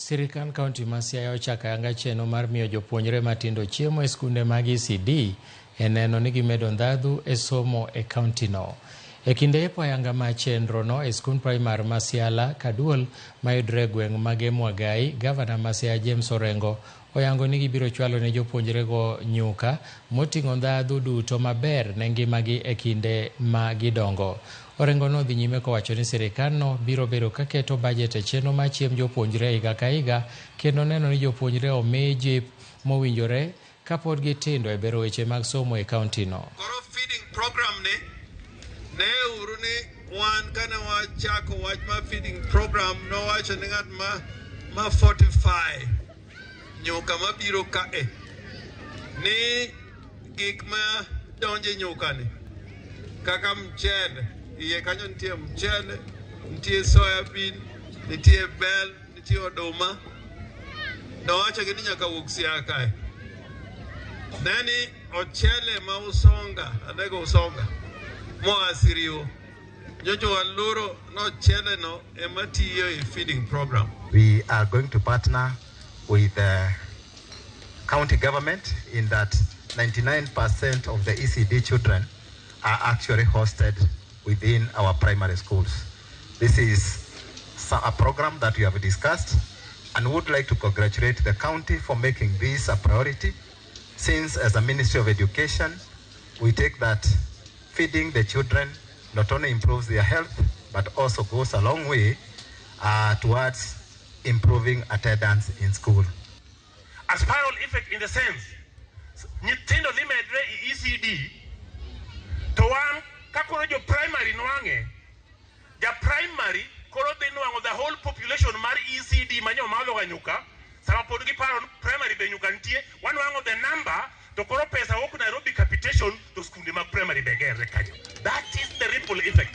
Sirkand kaunti ma Siaya ochako ayanga chenro mar miyo jopuonjre matindo chiemo e skunde mag ECD e neno ni gimedo ndhadhu e somo e kauntino. E kinde yepo ayanga ma chenrono e skund primar ma Siala Kaduol mayudre e gweng' ma Gem Wagai, gavana ma Siaya James Orengo oyango ni gibiro chwalo ne jopuonjrego nyuka moting'o ndhadhu duto maber ne ngimagi e kinde ma gidongo. Orengo nodhi nyime kowacho ni sirkandno biro bedo ka keto bajet e chenro mar chiemb jopuonjre higa ka higa kendo neno ni jopuonjre omi jip mowinjore kapod gitindo e bero weche mag somo e kauntino. Koro feeding program ni ne uru ni wan kane wachako wach mar feeding program nowacho ni ng'at ma fortify nyuka mabiro kae ni gik ma donje nyuka ni kaka mchele iye kanyo nitie mchele, nitie soya bean, nitie bel, nitie oduma. Nowacho gi ni nyaka wuog Siaya kae. Neni ochele ma Usonga, adego Usonga, moa Siriwo. Nyocha waloro nochele no ema tiyo e feeding program. We are going to partner with the county government in that 99% of the ECD children are actually hosted within our primary schools. This is a program that we have discussed and would like to congratulate the county for making this a priority, since as a Ministry of Education, we take that feeding the children not only improves their health, but also goes a long way towards improving attendance in school. A spiral effect in the sense, nyithindo dhi medre e ECD, to wan ka koro jo primary nwang'e, ja primary koro dhi nwang'o the whole population mar ECD ma nyomadho ga nyuka, sama pod giparo ni primary be nyuka nitie, wanwang'o the number, to koro pesa wuok Nairobi capitation to skunde mag primary be gerre kanyo. That is the ripple effect.